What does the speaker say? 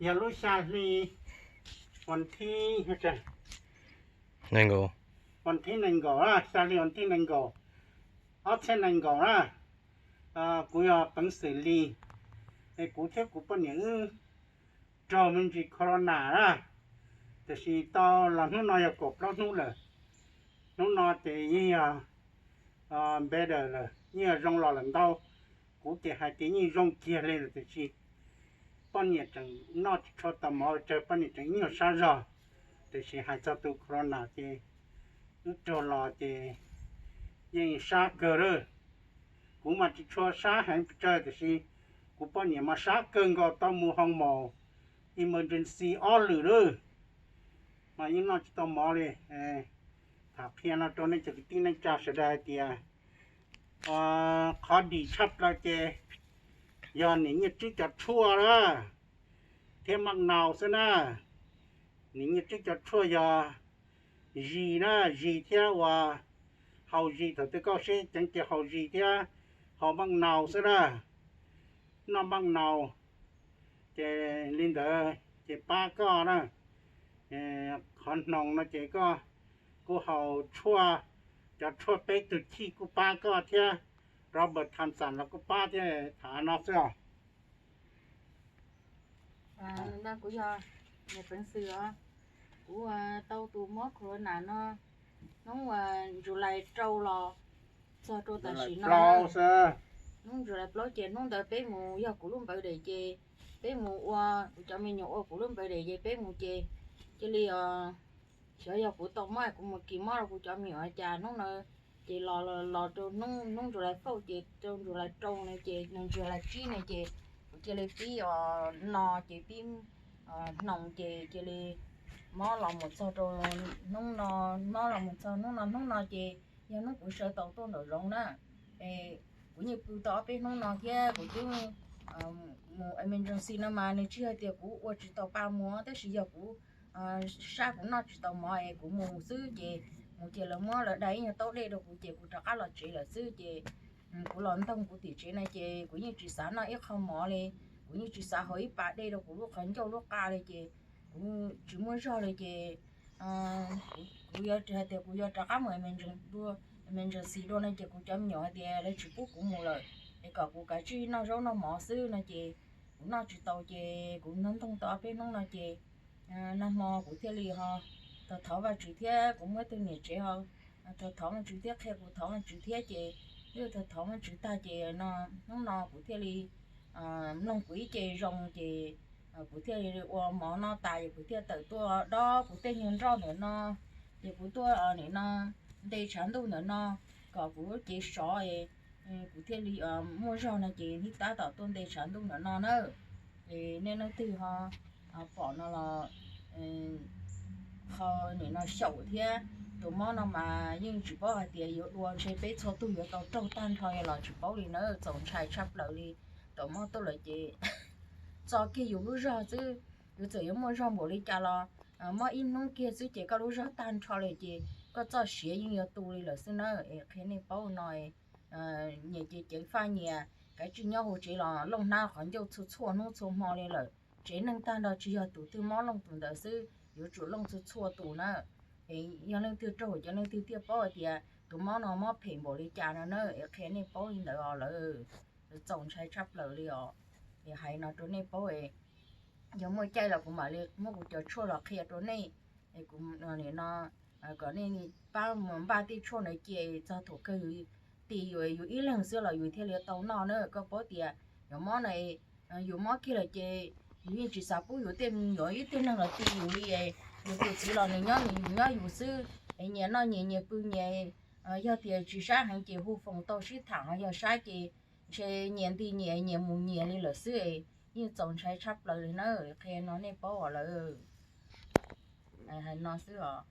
Yog lub xya hli, vas thib, vas thib nees nkaum, xya hli vas thib nees nkaum, ob txhiab nees nkaum na, kuv yog peev xwm Lis, es kuv thiab kuv poj niam wb raug me ntsis corona na, tiam sis tau los hnub no yog kaum plaub hnub lawm. Hnub no ces yeej yog better lawm, yeej yog zoo los lawm ntau. Kuv ces hais tias yeej zoo kiag li lawm tiam sis poj niam tseem noj tsis tshua tau mov tsawg, poj niam tseem ib nyuag sab zog. Tiam sis hais txog tus corona ces wb raug los ces yeej sab kawg lawm. Kuv mas tsis tshua sab heev pes tsawg tiam sis kuv poj niam mas sab kawg nkaus tau mus hoo maum emergency ob lwm lawm, mas yeej noj tsis tau mov li. Tham qhia no rau nej cov kwv tij neej tsa sawv daws hais tias qhov dim tshaj plaws ces yog niam Nyiaj Tswb cov tshuaj lawm thiab maj naus xwb na. Niam Nyiaj Tswb cov tshuaj yog zis na, zis thiab uas haus zis, thaum twg koj sib ceev ces haus zis thiab haus maj naus xwb na. Noj maj naus ces li ntawd ces pab koj na. Qhov hnoos no ces koj kuj haus tshuaj, cov tshuaj peb tug chij kuj pab koj thiab, Robert Thompson los kuj pab thiab, tham no xwb os. Kuv yog niam peev xwm os. Kuv tau tus mob corona no hnub July rau los txog rau tam sim no. Hnub July plaub ces hnub ntawd peb mus, yog kuv lub birthday ces peb mus ua, kuv cov me nyuam ua kuv lub birthday ces peb mus ces cia li xyov yog kuv tau mob kuv mus kis mob rau kuv cov me nyuam cas hnub no ces los, los rau hnub July four ces rau July rau no ces nws July tsib no ces kuv cia li pib os no ces pib hnoos ces cia li mob los mus txog rau hnub no, mob los mus txog hnub no, hnub no ces yog hnub kuv sawv tau tuaj nraum zoov na. Kuv yeej pw tau ob peb hnub no thiab kuv twb mus emergency no mas nws tsis yog tias kuv ua tsis tau pa mus tab sis yog kuv sab kuv noj tsis tau mov es kuv mus xwb ces mus ces lawv muab lawv da ib nyuag taub dej rau kuv ces kuv rov qab los tsev lawm xwb ces kuv los ntoog kuv tim tsev no ces kuv yeej tsis xav noj ib qho mov li, kuv yeej tsis xav haus ib pas dej rau kuv lub qhov ncauj lub qa li ces kuv tsis muaj zog li ces kuv yuav hais tias kuv yuav rov qab mus emergency dua no ces kuv cov me nyuam hais tias lawv tsis pub kuv mus lawm es kom kuv kav tsij noj zaub noj mov xwb no ces kuv noj tsis tau ces kuv nyob ntoog tau ob peb hnub no ces nag hmo kuv thiaj li ho thov thov Vajtswv thiab kuv muaj ib tug niam tsev ho thov thov Vajtswv thiab qhia kuv thov Vajtswv thiab ces twb thov thov Vajtswv tag ces no hnub no kuv thiaj li mloog kuv ib ce zoo ces kuv thiaj li ua mov noj tas ces kuv thiaj tawm tuaj dob kuv tej nyuag nroj ntawm no ces kuv tuaj nim no nte tshav ntuj ntawm no kom kuv cev sov es kuv thiaj li muaj zog no ces neb tab tom tuaj nte tshav ntuj ntawm no na. Es nej leej twg ho pom no los ho nim no xyaum thiab. Tus mob no mas yeej tsis paub hais tias yuav dua ntshe peb txhua tug yuav tau raug tag nrho los tsis paub li na, txaus ntshai tshaj plaws li. Tus mob tuaj lawm ces txo kiag yus lub zog xwb, yus txawm yuav muaj zog npaum li cas los mob ib hnub kiag xwb ces koj lub zog tag nrho li ces koj txoj sia yeej yuav tu li lawm xwb na. Es qhia nej paub no, nyias ces ceev faj nyias, kav tsij nyob hauv tsev los looj hnab qhov ncauj txhua txhua hnub txhua hmo li lawm. Tsev neeg tag nrho tsis yog tus twg mob looj tus ntawd xwb, yuav tsum looj txhua txhua tus na. Es yog leej twg raug cov leej twg thiaj paub hais tias tus mob no mob phem npaum li cas no na, es qhia nej paub li ntawd os lawm. Txaus ntshai tshaj plaws li os. Es hais no rau nej paub, yog muaj caij los kuv mam li muab kuv cov tshuaj los qhia rau nej. Es kuv nim no kom nej pab mus npaj tej tshuaj ntawd cia txog thaum kawg yus, tim yus, yus ib leeg xwb los yus thiaj li tau noj na. Koj paub tias yus mob na, yus mob kiag lawm ces yus yeej tsis xav pub yus tej me nyuam ib tug neeg los tim yus li. Yus tus txiv los nws nyob nws, yus nyob yus xwb. Es nyias noj nyias, nyias pw nyias, yog tias tsis sab heev ces hu foos tau sib tham, yog sab ces ntshe nyias nti nyias, nyias mus nyias li lawm xwb. Yeej txaus ntshai tshaj plaws li na, qhia no nej paub os lawm. Hais no xwb os.